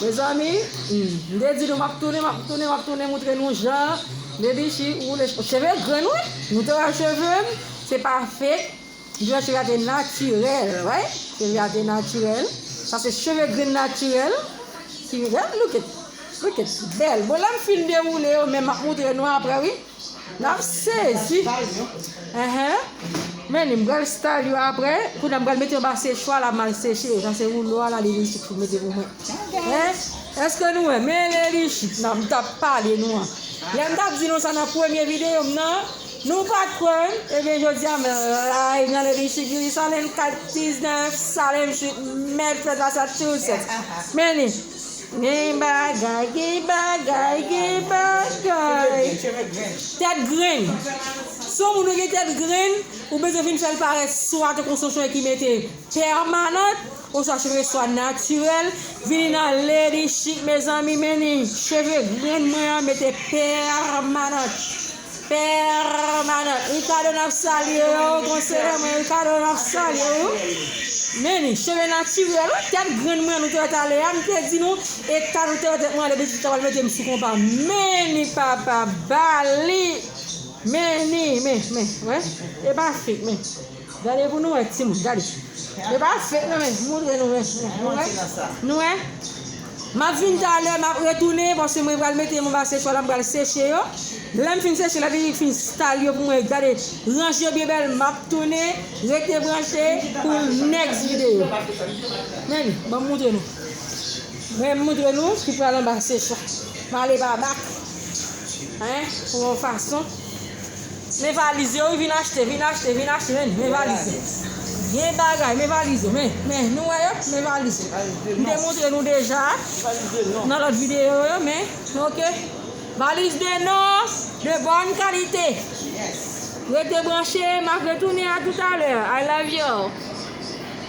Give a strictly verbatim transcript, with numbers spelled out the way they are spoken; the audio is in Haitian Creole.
Mezanmi, hmm, m te di nou m ap tounen, m ap tounen, m ap tounen moutre nou jan Lady Chic woule cheve grenn, wi. Nou te wè cheve m, se pa fake. M di cheve a te natirèl, wi. Cheve a te natirèl. Sa se cheve grenn natirèl. Ki, look it, look it, bèl. Bon, lè m fin dewoule yo, men m ap moutre nou apre, wi. N ap sezi. Enhen. Men m pral style yo apre. Kounye a m pral mete yo anba sechwa la, m al seche yo. Sa se woulo a la, Lady Chic fin mete pou mwen. Hein? Èske nou wè? Men Lady Chic, nan m t ap pale nou an. Lè m t ap di nou sa nan premye videyo m nan, nou pa t kwè m. Ebyen, jodi a m live nan Lady Chic Beauty Salon, kat diznèf Salem Street, Medford, Massachusetts. Men li, Gen bagay, gen bagay, gen bagay. Tèt grenn. Si yon moun gen tèt grenn, ou bezwen vin fè l parèt swa tankou se yon cheve ki mete pèmanant, oswa cheve swa natirèl, vini nan Lady Chic, mezanmi, men ni cheve grenn mwen an mete pèmanant. Pèmanant. Ricardo, n ap salye w. Konselè mwen, Ricardo, n ap salye w. Men ni, cheve natirèl, wi, tèt grenn mwen, nou te wè talè a, m te di nou, eta nou te wè tèt mwen, ale, Bidjit ta pral mete m sou konpa. Men ni, papa, bali. Men ni, men, men, wè. E pa fake, men. Gade pou nou wè, timoun, gade. E pa fake, non, men, moutre nou, men. Nou wè? Nou wè? M ap vin talè, m ap retounen, paske mwen pral mete yo anba sechwa la, m pral seche yo. Lè m fin seche, lè m fin style yo pou mwen, gade, ranje yo byen bèl, m ap tounen, rete branche pou next videyo. Men, ban m moutre nou. Mwen, m moutre nou ki pral anba sechwa. M ale pa bak. Hein, pou yon fason. Men valiz yo, wi, vin achte, vin achte, vin achte, men, men valiz yo. Gen bagay, men valiz yo, men, men, nou wè yo, men valiz yo. M te moutre nou deja nan lòt videyo yo, men, ok. Valiz de non, de bòn kalite. Rete branche, m ap retounen a toutalè. I love you.